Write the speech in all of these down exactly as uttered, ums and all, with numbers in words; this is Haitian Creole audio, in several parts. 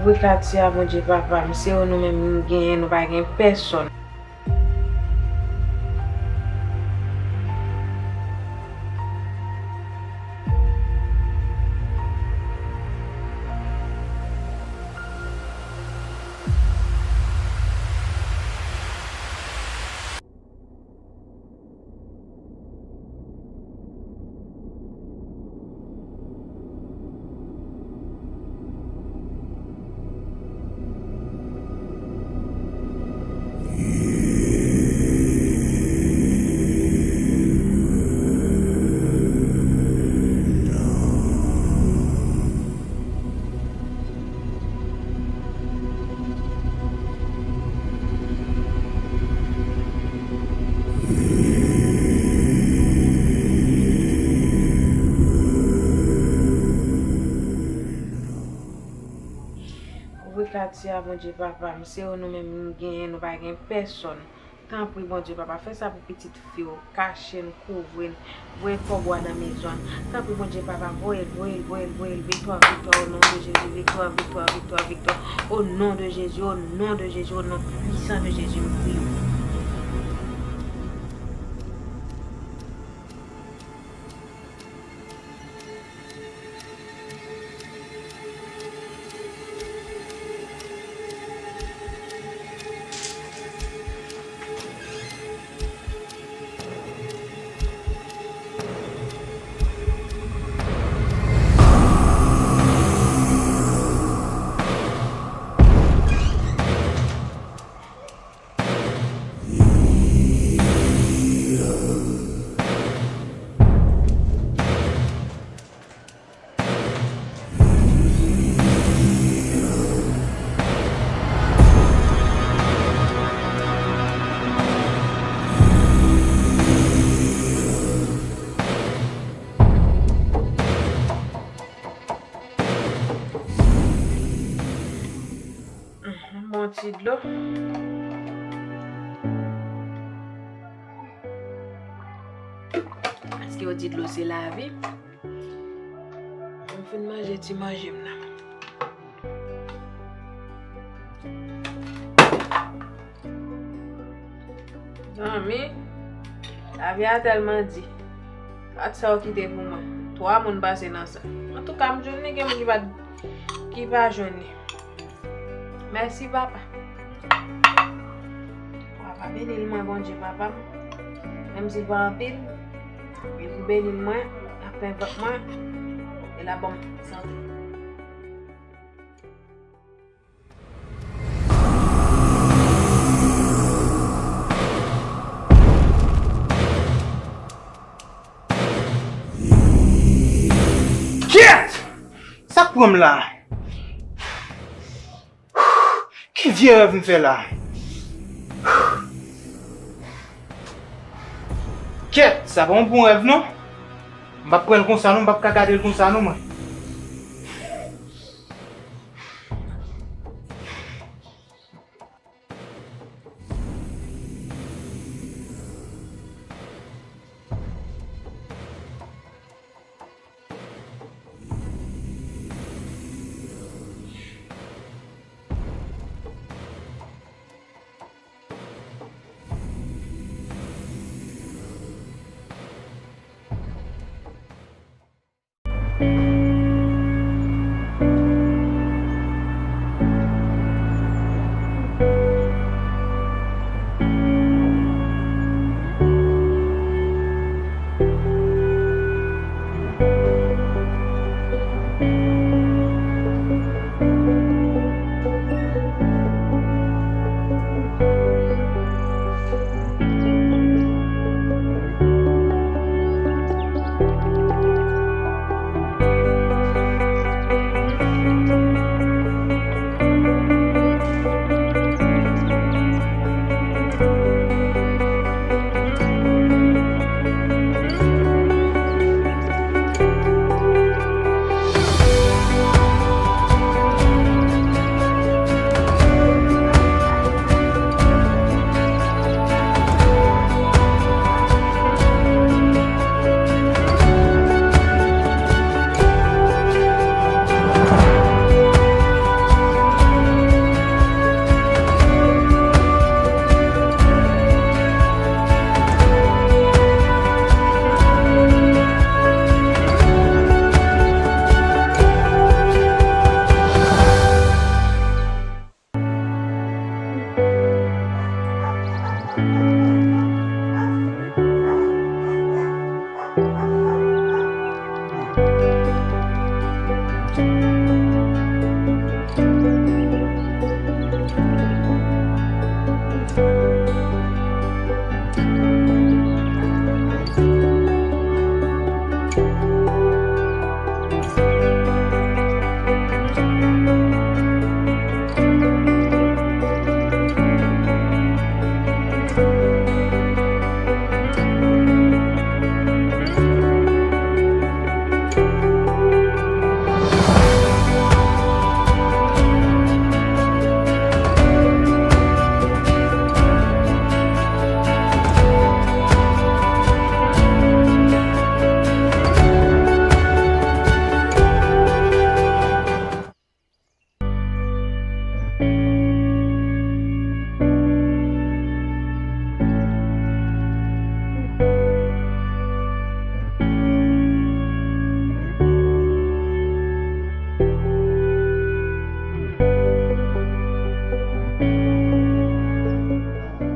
Wi, Katia, Bondye papa m, se ou nou menm m genyen, nou pa gen pèsonn. Wi, Katia, Bondye papa m, se ou nou menm m genyen, nou pa gen pèsonn. Tanpri, Bondye papa, fè sa pou pitit fi w, kache n, kouvri n, voye kòb ou a nan mezon an. Tanpri, Bondye papa, voye l, voye l, voye l, voye l, viktwa, viktwa, o non de Jezi, viktwa, viktwa, viktwa, viktwa, o non de Jezi, o non de Jezi, o non pwisan de Jezi, m priye w. Bon ti dlo. Paske yo di dlo se lavi. M fin manje ti manje m nan. Zanmi, lavi a tèlman di. Gad sa w kite pou mwen. Twa moun pase nan sa. Antouka, m jwenn li, gen moun ki pa, ki pa jwenn li. Mèsi, papa. Papa, beni l mwen, Bondye, papa m. Menm si l pa anpil, men pou beni l mwen, ap fè vant mwen, e l ap ban m sante. Kyèt! Sa k pran m la? Ki vye rèv m fè la? Kyèt, sa pa yon bon rèv non. M p ap pran l konsa non, m p ap ka gade l konsa non mwen.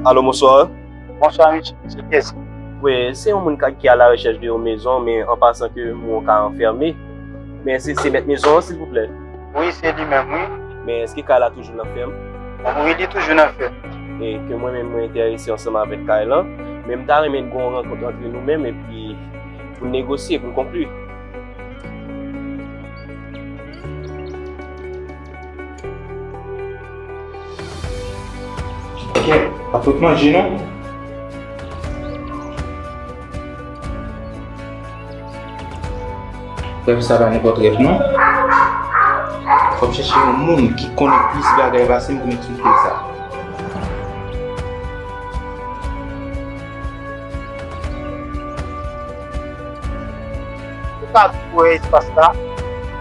Alo, bonswa. Bonswa, mesye. Se kiyès? Wi, se yon moun ka, ki a la rechèch de yon mezon, men an pasan ke mwen ka anfèmen. Men se, se mèt mezon an, silvouplè? Wi, se li menm, wi. Men èske kay la toujou nan fèm? Wi, li toujou nan fèm. E ke mwen menm, mwen enterese ansanm avèk kay lan. Men m ta renmen gen yon rankont antre nou menm, epi pou n negosye, pou n konkli. Kèt, pa fout manje non. Rèv sa pa nenpòt rèv non. Fò m chèche yon moun ki konnen plis bagay pase m pou m eksplike l sa. Ou ka tou wè espas la,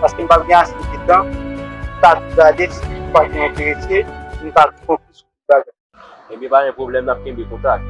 paske m p ap gen ase de tan, m ka tou gade, si ou pa t enterese, m ka tou fokis sou bagay. Ebyen, pa gen pwoblèm, n ap kenbe kontak.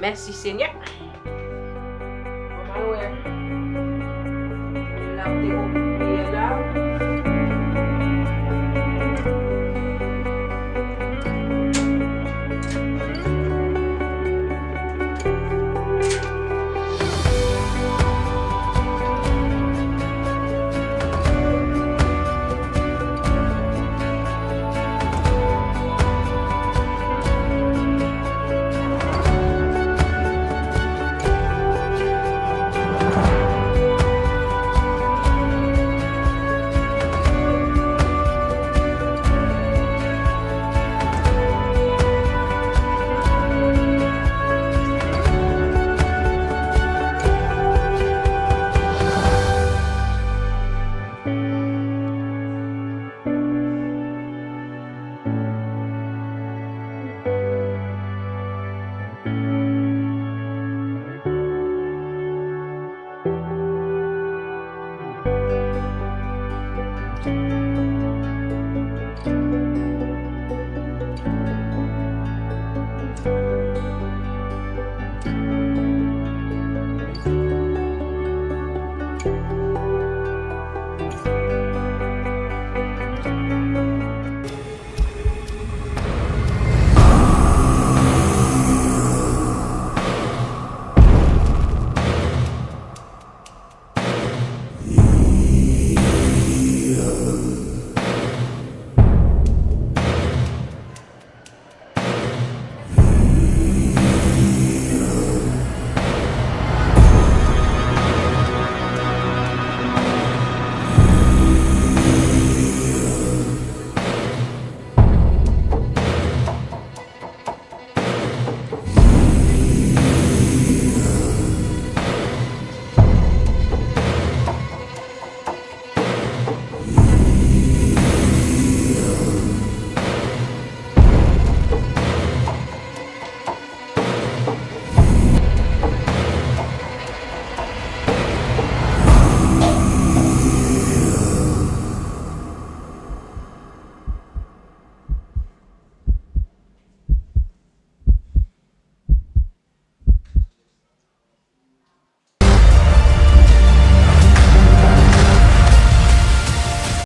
Mèsi, Senyè.